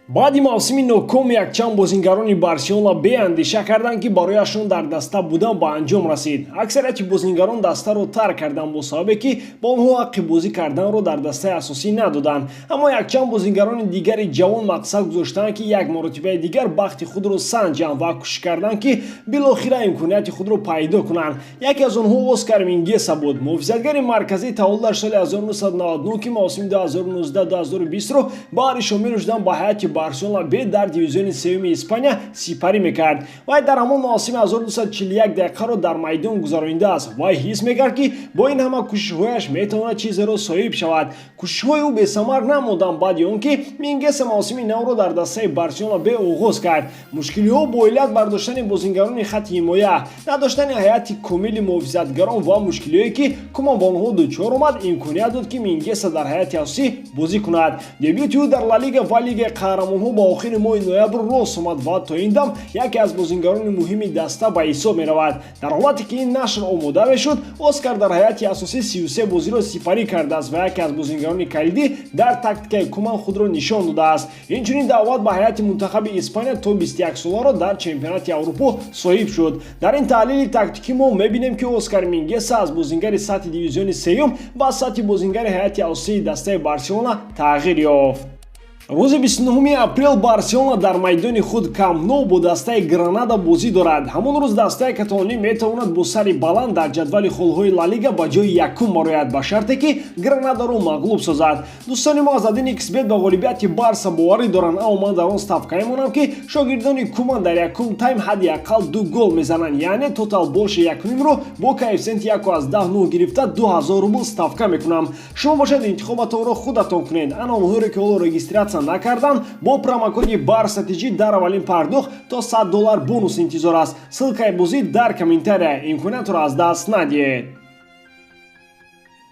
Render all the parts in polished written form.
Баъди мавсими ноком якчанд бозингарони Барселона беандеша карданд, ки барояшон дар даста будан ба анҷом расид. Аксарияти бозингарон дастаро тарк карданд бо сабабе, ки ба онҳо ҳаққи бозӣ карданро дар дастаи асосӣ надоданд. Аммо якчанд бозингарони дигари ҷавон мақсад гузоштанд, ки як маротибаи дигар бахти худро санҷанд ва кӯшиш карданд, ки билохира имконияти худро пайдо кунанд. Яке аз онҳо Оскар Мингеса буд, муҳофизатгари марказӣ, таваллудаш соли 1999, ки мавсими 2019-2020-ро баҳри шомил шудан ба ҳайати Барселона Б дар дивизиони сеюми Испания сипарӣ мекард. Вай дар ҳамон мавсим 1241 дақиқаро дар майдон гузаронидааст. Вай ҳис мекард, ки бо ин ҳама кӯшишҳояш метавонад чизеро соҳиб шавад. Кӯшишҳои ӯ бесамар намонданд. Баъди он ки Мингеса мавсими навро дар дастаи Барселона Б оғоз кард, мушкилиҳо бо иллат бардоштани бозингарони хатти ҳимоя, надоштани ҳайати комили муҳофизатгарон ва мушкилиҳое, ки Куман ба онҳо дучор омад, имконият дод, ки Мингеса дар ҳайати асосӣ бозӣ кунад. Дебюти ӯ дар Ла Лига ва Лигаи қаҳрамонҳо ба охири моҳи ноябр рост омад ва то ин дам яке аз бозингарони муҳими даста ба ҳисоб меравад. Дар ҳолате ки ин нашр омода мешуд, Оскар дар ҳайати асосӣ 33 бозиро сипарӣ кардааст ва яке аз бозингарони калидӣ дар тактикаи Куман худро нишон додааст. Инчунин даъват ба ҳайати мунтахаби Испания то 21 соларо дар чемпионати Аврупо соҳиб шуд. Дар ин таҳлили тактикӣ мо мебинем, ки Оскар Мингеса аз бозингари сатҳи дивизиони сеюм ба сатҳи бозингари ҳайати асосии дастаи Барселона тағйир ёфт. Рӯзи 29 апрел Барселона дар майдони худ, Камп Ноу, бо дастаи Гранада бозӣ дорад. Ҳамон рӯз дастаи каталонӣ метавонад бо сари баланд дар ҷадвали холҳои Ла Лига ба ҷои якум барояд, ба шарте ки Гранадаро мағлуб созад. Дӯстони мо аз 1xBet ба ғолибияти Барса боварӣ доранд, аммо ман дар он ставка мемонам, ки шогирдони Куман дар якум тайм ҳадди ақал ду гол мезананд, яъне тотал больше 1,5-ро бо коэффисиенти 1,9 гирифта 2000 рубл ставка мекунам. Шумо бошад, интихобатонро худатон кунед. Ана онҳоеро, ки ҳоло регистрация накардан, бо промокоди БАРСАТИЖ дар аввалин пардохт то 100 доллар бонус интизор аст. Ссылкаи бозӣ дар комментария. Имкониятро аз даст надиҳед.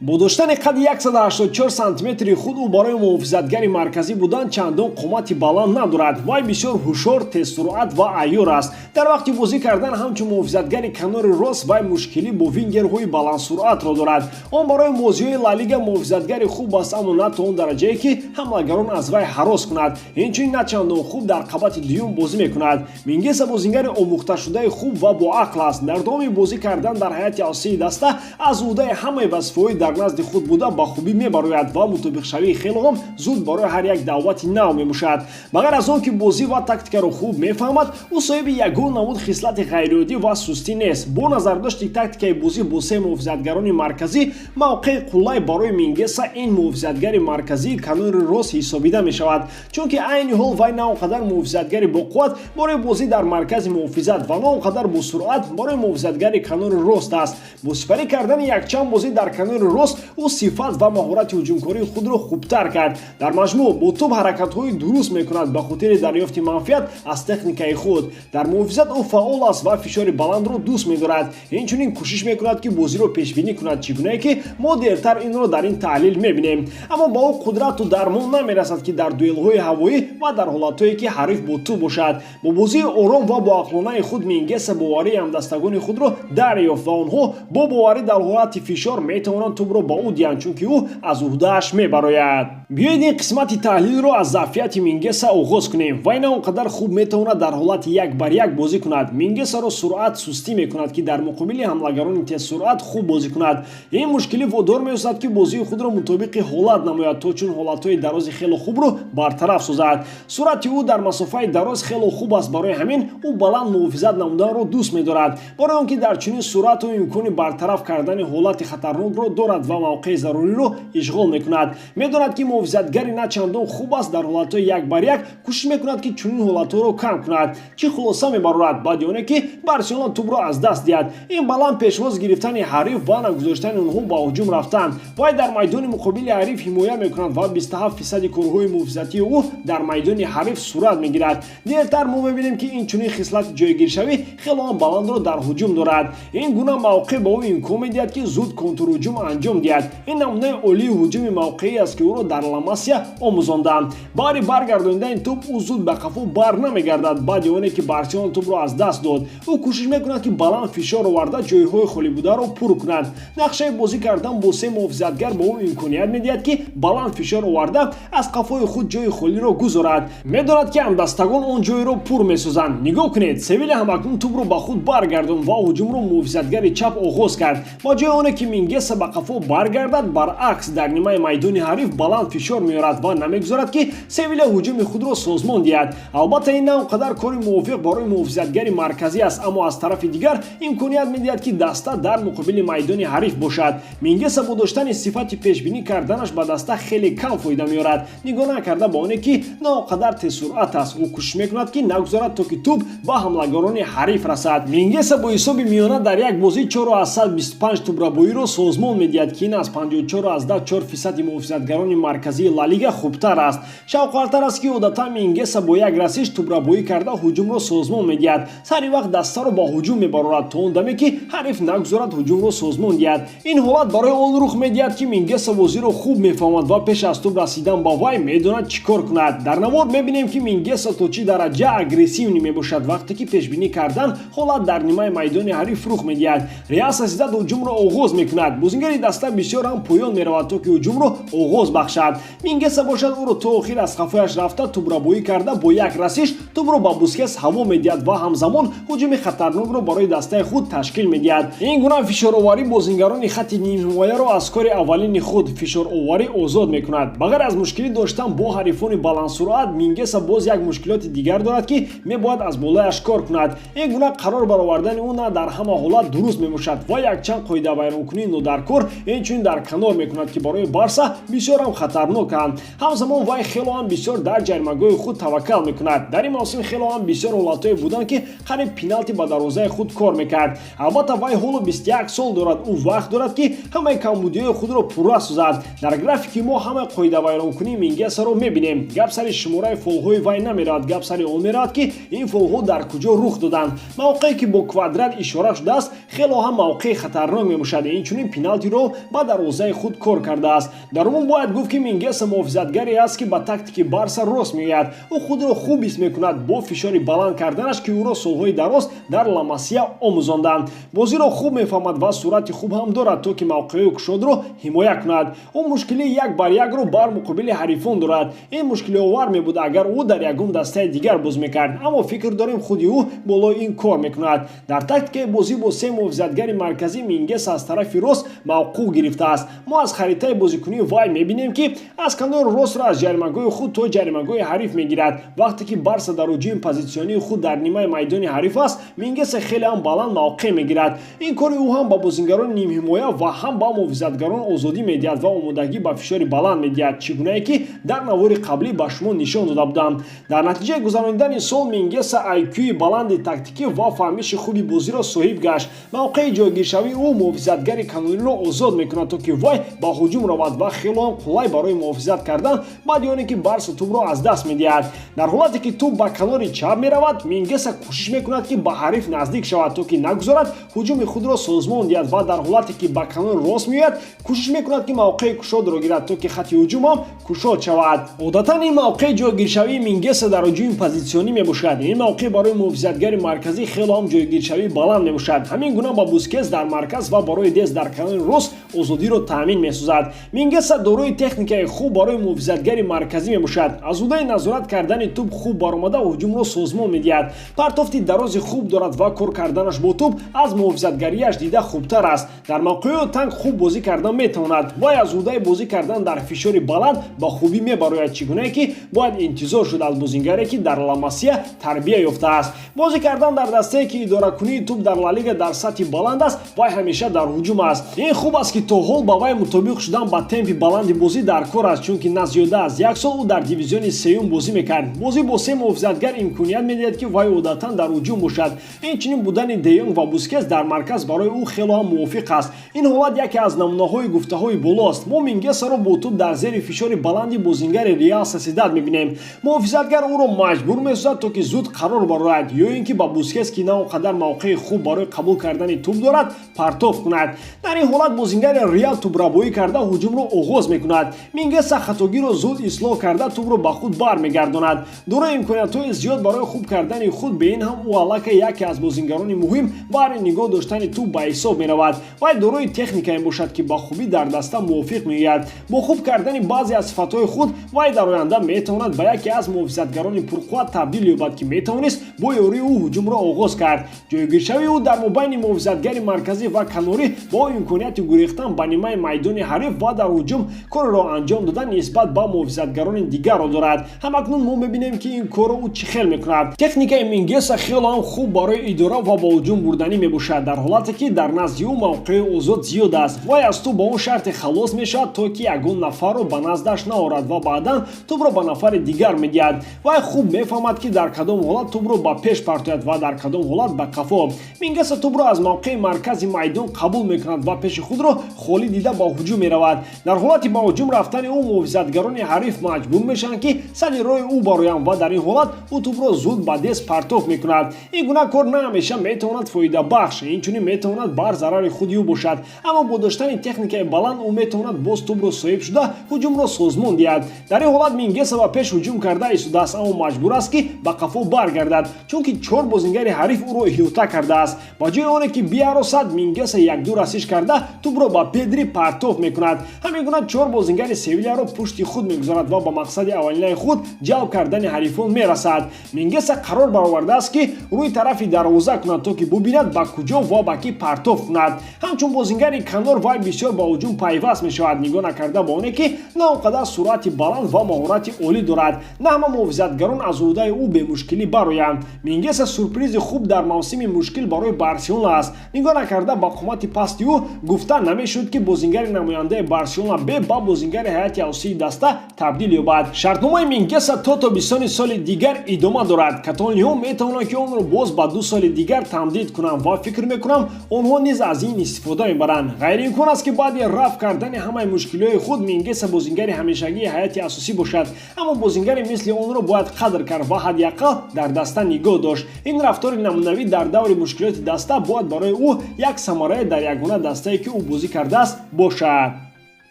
Бо доштани қадди 184 сантиметри худ ӯ барои муҳофизатгари марказӣ будан чандон қомати баланд надорад. Вай бисёр ҳушёр, тезсуръат ва айёр аст. Дар вақти бозӣ кардан ҳамчун муҳофизатгари канори рост вай мушкилӣ бо вингерҳои баландсуръатро дорад. Он барои бозиҳои Ла Лига муҳофизатгари хуб аст, аммо на то он дараҷае, ки ҳамлагарон аз вай ҳарос кунад. Инчунин на чандон хуб дар қабати дуюм бозӣ мекунад. Мингеса бозингари омӯхташудаи хуб ва боақл аст. Дар давоми бозӣ кардан дар ҳайати асосии даста аз ӯҳдаи ҳамаи вазифаҳои дар назди худ буда ба хубӣ мебарояд ва мутобиқшавии хеле ҳам зуд барои ҳар як даъвати нав мебошад. Ба ғайр аз он ки бозӣ ва тактикаро хуб мефаҳмад, ӯ соҳиби ягон намуд хислати ғайриоддӣ ва сустӣ нест. Бо назардошти тактикаи бозӣ бо се муҳофизатгарони марказӣ, мавқеи қуллай барои Мингеса ин муҳофизатгари марказии канори рост ҳисобида мешавад, чунки айни ҳол вай на он қадар муҳофизатгари боқувват барои бозӣ дар маркази муҳофизат ва на он қадар босуръат барои муҳофизатгари канори рост аст. Бо сипарӣ кардани якчанд бозӣ дар канори рост ӯ сифат ва маҳорати ҳуҷумкории худро хубтар кард. Дар маҷмӯъ бо тӯб ҳаракатҳои дуруст мекунад ба хотири дарёфти манфиат аз техникаи худ. Дар муҳофизат ӯ фаъол аст ва фишори баландро дӯст медорад. Инчунин кӯшиш мекунад, ки бозиро пешбинӣ кунад, чӣ гунае ки мо дертар инро дар ин таҳлил мебинем. Аммо ба ӯ қудрату дармон намерасад, ки дар дуэлҳои ҳавоӣ ва дар ҳолатҳое, ки ҳариф бо тӯб бошад. Бо бозии ором ва боақлонаи худ Мингеса боварии ҳамдастагони худро дарёфт ва онҳо бо боварӣ дар ҳолати фишор метавонанд тӯбро ба ӯ диҳанд, чунки ӯ аз уҳдааш мебарояд. Биёед, ин қисмати таҳлилро аз заъфияти Мингеса оғоз кунем. Вай на он қадар хуб метавонад дар ҳолати як бар як бозӣ кунад. Мингесаро суръат сустӣ мекунад, ки дар муқобили ҳамлагарони тезсуръат хуб бозӣ кунад. Ин мушкилӣ водор меёсад, ки бозии худро мутобиқи ҳолат намояд, то чун ҳолатҳои дарози хело хубро бартараф созад. Суръати ӯ дар масофаи дароз хело хуб аст, барои ҳамин ӯ баланд муҳофизат намуданро дӯст медорад, барои он ки дар чунин суръат ӯ имкони бартараф кардани ҳолати хатарнокро дорад ва мавқеи заруриро ишғол мекунад. Медонад, ки муҳофизатгари на чандон хуб аст дар ҳолатҳои як бар як, кӯшиш мекунад, ки чунин ҳолатҳоро кам кунад. Чӣ хулоса мебарорад? Баъди оне ки Барселона тӯбро аз даст диҳад, ин баланд пешвоз гирифтани ҳариф ва нагузоштани онҳо ба ҳуҷум рафтан. Вай дар майдони муқобили ҳариф ҳимоя мекунад ва 27 фисади корҳои муҳофизатии ӯ дар майдони ҳариф сурат мегирад. Дертар мо мебинем, ки ин чунин хислати ҷойгиршавӣ хело ҳам баландро дар ҳуҷум дорад. Ин гуна мавқеъ ба ӯ имкон медиҳад, ки зуд контрҳуҷум анҷом. анҷом диҳад. Ин намунаи олии ҳуҷуми мавқеӣ аст, ки ӯро дар Ла Масия омӯзонданд. Баъди баргардонидани тӯб ӯ зуд ба қафо бар намегардад. Баъди оне ки Барселона тӯбро аз даст дод, ӯ кӯшиш мекунад, ки баланд фишор оварда, ҷойҳои холибударо пур кунад. Нақшаи бозӣ кардан бо се муҳофизатгар ба ӯ имконият медиҳад, ки баланд фишор оварда, аз қафои худ ҷои холиро гузорад. Медонад, ки ҳамдастагон он ҷойро пур месозанд. Нигоҳ кунед, Севиля ҳамакнун тӯбро ба худ баргардонд ва ҳуҷумро муҳофизатгари чап оғоз кард. Ба ҷои оне ки Мингеса ба қафо баргардад, баръакс, дар нимаи майдони ҳариф баланд фишор меорад ва намегузорад, ки Севиля ҳуҷуми худро созмон диҳад. Албатта, ин на он қадар кори мувофиқ барои муҳофизатгари марказӣ аст, аммо аз тарафи дигар имконият медиҳад, ки даста дар муқобили майдони ҳариф бошад. Мингеса бо доштани сифати пешбинӣ карданаш ба даста хеле кам фоида меорад. Нигоҳ накарда ба оне ки на он қадар тезсуръат аст, ӯ кӯшиш мекунад, ки нагузорад, то ки тӯб ба ҳамлагарони ҳариф расад. Мингеса бо ҳисоби миёна дар як бозӣ 4,25 тӯбрабоиро созмон медиҳад, ки ин аз 54,4 фисади муҳофизатгарони марказии Ла Лига хубтар аст. Шавқовартар аст, ки одатан Мингеса бо як расиш тӯбрабоӣ карда, ҳуҷумро созмон медиҳад. Сари вақт дастаро ба ҳуҷум мебарорад, то он даме ки ҳариф нагузорад ҳуҷумро созмон диҳад. Ин ҳолат барои он рух медиҳад, ки Мингеса бозиро хуб мефаҳмад ва пеш аз тӯб расидан ба вай медонад, чӣ кор кунад. Дар навор мебинем, ки Мингеса то чӣ дараҷа агрессивный мебошад, вақте ки пешбинӣ кардан ҳолат дар нимаи майдони ҳариф рух медиҳад. Реал Сосьедад ҳуҷумро оғоз мекунад. Бозингари даста бисёр ҳам поён меравад, то ки ҳуҷумро оғоз бахшад. Мингеса бошад, ӯро то охир аз қафояш рафта, тӯбрабоӣ карда, бо як расиш тӯбро ба Бускес ҳаво медиҳад ва ҳамзамон ҳуҷуми хатарнокро барои дастаи худ ташкил медиҳад. Ин гуна фишороварӣ бозингарони хатти нимҳимояро аз кори аввалини худ, фишороварӣ, озод мекунад. Ба ғайр аз мушкилӣ доштан бо ҳарифони баландсуръат, Мингеса боз як мушкилоти дигар дорад, ки мебояд аз болояш кор кунад. Ин гуна қарор баровардани ӯ на дар ҳама ҳолат дуруст мебошад ва якчанд қоидавайронкунии нодаркор инчунин дар канор мекунад, ки барои Барса бисёр ҳам хатарноканд. Ҳамзамон вай хело ҳам бисёр дар ҷаримагоҳи худ таваккал мекунад. Дар ин мавсим хело ҳам бисёр ҳолатҳое буданд, ки қариб пеналти ба дарвозаи худ кор мекард. Албатта, вай ҳоло 21 сол дорад, ӯ вақт дорад, ки ҳамаи камбудиҳои худро пурра созад. Дар графики мо ҳамаи қоидавайронкунии Мингесаро мебинем. Гап сари шумораи фолҳои вай намеравад, гап сари он меравад, ки ин фолҳо дар куҷо рух доданд. Мавқее ки бо квадрат ишора шудааст, хело ҳам мавқеи хатарнок мебошад. Инчунин пеналти-ро ба дарвозаи худ кор кардааст. Дар умум бояд гуфт, ки Мингеса муҳофизатгаре аст, ки ба тактики Барса рост меояд. Ӯ худро хуб ҳис мекунад бо фишори баланд карданаш, ки ӯро солҳои дароз дар Ла Масия омӯзонданд. Бозиро хуб мефаҳмад ва суръати хуб ҳам дорад, то ки мавқеъҳои кушодро ҳимоя кунад. Ӯ мушкилии як бар якро бар муқобили ҳарифон дорад. Ин мушкилиовар мебуд, агар ӯ дар ягон дастаи дигар боз мекард, аммо фикр дорем, худи ӯ болои ин кор мекунад. Дар тактикаи бозӣ бо се муҳофизатгари марказӣ Мингеса аз тарафи рост мавқеъ гирифтааст. Мо аз харитаи бозикунии вай мебинем, ки аз канори ростро аз ҷаримагоҳи худ то ҷаримагоҳи ҳариф мегирад. Вақте ки Барса дар ҳуҷуми позитсионии худ дар нимаи майдони ҳариф аст, Мингеса хеле ҳам баланд мавқеъ мегирад. Ин кори ӯ ҳам ба бозингарони нимҳимоя ва ҳам ба муҳофизатгарон озодӣ медиҳад ва омодагӣ ба фишори баланд медиҳад, чӣ гунае ки дар навори қаблӣ ба шумо нишон дода будам. Дар натиҷаи гузаронидани сол Мингеса IQ-и баланди тактикӣ ва фаҳмиши хуби бозиро соҳиб гашт. Мавқеи ҷойгиршавии ӯ муҳофизатгари канониро озод мекунад, то ки вай ба ҳуҷум равад ва хело ҳам қулай барои муҳофизат кардан баъди оне ки Барса тӯбро аз даст медиҳад. Дар ҳолате ки тӯб ба канори чап меравад, Мингеса кӯшиш мекунад, ки ба ҳариф наздик шавад, то ки нагузорад ҳуҷуми худро созмон диҳад, ва дар ҳолате ки ба канори рост меояд, кӯшиш мекунад, ки мавқеи кушодро гирад, то ки хатти ҳуҷум ҳам кушод шавад. Одатан ин мавқеи ҷойгиршавии Мингеса дар ҳуҷуми позитсионӣ мебошад. Ин мавқеъ барои муҳофизатгари марказӣ хело ҳам ҷойгиршавии баланд мебошад. Ҳамин гуна ба Бускес дар марказ ва барои Дест дар канори рост озодиро таъмин месозад. Мингеса дорои техникаи хуб барои муҳофизатгари марказӣ мебошад. Аз ӯҳдаи назорат кардани тӯб хуб баромада, ҳуҷумро созмон медиҳад. Партофти дарози хуб дорад ва кор карданаш бо тӯб аз муҳофизатгарияш дида хубтар аст. Дар мавқеъҳои танг хуб бозӣ кардан метавонад. Вай аз ӯҳдаи бозӣ кардан дар фишори баланд ба хубӣ мебарояд, чӣ гунае ки бояд интизор шуд аз бозингаре, ки дар Ла Масия тарбия ёфтааст. Бозӣ кардан дар дастае, ки идоракунии тӯб дар Ла Лига дар сатҳи баланд аст, вай ҳамеша дар ҳуҷум аст. Ин хуб аст, ки то ҳол ба вай мутобиқ шудан ба темпи баланди бозӣ дар кор аст, чунки на зиёда аз як сол ӯ дар дивизиони сеюм бозӣ мекард. Бозӣ бо се муҳофизатгар имконият медиҳад, ки вай одатан дар ҳуҷум бошад. Инчунин будани Де Йонг ва Бускес дар марказ барои ӯ хело ҳам мувофиқ аст. Ин ҳолат яке аз намунаҳои гуфтаҳои болоаст. Мо Мингесаро бо тӯб дар зери фишори баланди бозингари Реал Сосьедад мебинем. Муҳофизатгар ӯро маҷбур месозад, то ки зуд қарор барояд ё ин ки ба Бускес, ки на он қадар мавқеи хуб барои қабул кардани тӯб дорад, партоф кунад. Дар Дар ин ҳолат бозингари Реал тӯбрабоӣ карда, ҳуҷумро оғоз мекунад. Мингеса хатогиро зуд ислоҳ карда, тӯбро ба худ бармегардонад. Дорои имкониятҳои зиёд барои хуб кардани худ, бе ин ҳам ӯ аллакай яке аз бозингарони муҳим баҳри нигоҳ доштани тӯб ба ҳисоб меравад. Вай дорои техникае мебошад, ки ба хубӣ дар даста мувофиқ меояд. Бо хуб кардани баъзе аз сифатҳои худ вай дар оянда метавонад ба яке аз муҳофизатгарони пурқувват табдил ёбад, ки метавонист бо ёрии ӯ ҳуҷумро оғоз кард. Ҷойгиршавии ӯ дар мобайни муҳофизатгари марказӣ ва канорӣ бо имконияти гурехтан ба нимаи майдони ҳариф ва дар ҳуҷум корро анҷом додан нисбат ба муҳофизатгарони дигарро дорад. Ҳамакнун мо мебинем, ки ин корро ӯ чӣ хел мекунад. Техникаи Мингеса хело ҳам хуб барои идора ва ба ҳуҷум бурданӣ мебошад. Дар ҳолате ки дар назди ӯ мавқеи озод зиёд аст, вай аз тӯб ба он шарте халос мешавад, то ки ягон нафарро ба наздаш наорад ва баъдан тӯбро ба нафари дигар медиҳад. Вай хуб мефаҳмад, ки дар кадом ҳолат тӯбро ба пеш партояд ва дар кадом ҳолат ба қафо. Мингеса тӯбро аз мавқеи маркази майдон қабул мекунад ва пеши худро холӣ дида, ба ҳуҷум меравад. Дар ҳолати ба ҳуҷум рафтани ӯ муҳофизатгарони ҳариф маҷбур мешаванд, ки сари роҳи ӯ бароянд, ва дар ин ҳолат ӯ тӯбро зуд ба Дест партоф мекунад. Ин гуна кор на ҳамеша метавонад фоидабахш, инчунин метавонад бар зарари худи ӯ бошад, аммо бо доштани техникаи баланд ӯ метавонад боз тӯбро соҳиб шуда, ҳуҷумро созмон диҳад. Дар ин ҳолат Мингеса ба пеш ҳуҷум карда истодааст, аммо маҷбур аст, ки ба қафо баргардад, чунки чор бозингари ҳариф ӯро иҳота кардааст. Ба ҷои оне ки биаросад, Мингеса якду расиш карда, тӯбро ба Педри партоф мекунад. Ҳамин гуна чор бозингари Севилияро пушти худ мегузорад ва ба мақсади аввалинаи худ, ҷалб кардани ҳарифон, мерасад. Мингеса қарор баровардааст, ки рӯи тарафи дарвоза кунад, то ки бубинад, ба куҷо ва ба кӣ партоф кунад. Ҳамчун бозингари канор вай бисёр ба ҳуҷум пайваст мешавад, нигоҳ накарда ба оне ки на он қадар суръати баланд ва маҳорати олӣ дорад, на ҳама муҳофизатгарон аз уҳдаи ӯ бемушкилӣ бароянд. Мингеса сюрпризи хуб дар мавсими мушкил барои Барселона аст. Нигоҳ накарда ба қомати пасти ӯ, гуфта намешуд, ки бозингари намояндаи Барселона Б ба бозингари ҳайати асосии даста табдил ёбад. Шартномаи Мингеса то тобистони соли дигар идома дорад. Каталониҳо метавонанд, ки онро боз ба 2 соли дигар тамдид кунанд, ва фикр мекунам, онҳо низ аз ин истифода мебаранд. Ғайриимкон аст, ки баъди рафъ кардани ҳамаи мушкилиҳои худ Мингеса бозингари ҳамешагии ҳайати асосӣ бошад, аммо бозингари мисли онро бояд қадр кард ва ҳадди ақал дар даста нигоҳ дошт. Ин рафтори намунавӣ дар даври мушкилоти даста бояд барои ӯ як самарае дар ягона дастае, ки ӯ бозӣ кардааст, бошад.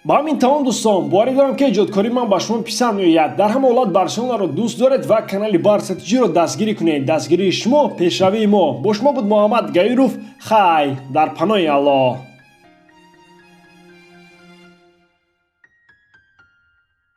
Ба ҳамин тамом, дӯстон. Боварӣ дорам, ки эҷодкории ман ба шумо писанд меояд. Дар ҳама ҳолат Барселонаро дӯст доред ва канали Барса ТЖро дастгирӣ кунед. Дастгирии шумо пешравии мо. Бо шумо буд Муҳаммад Гаиров. Хай, дар паноҳи Аллоҳ.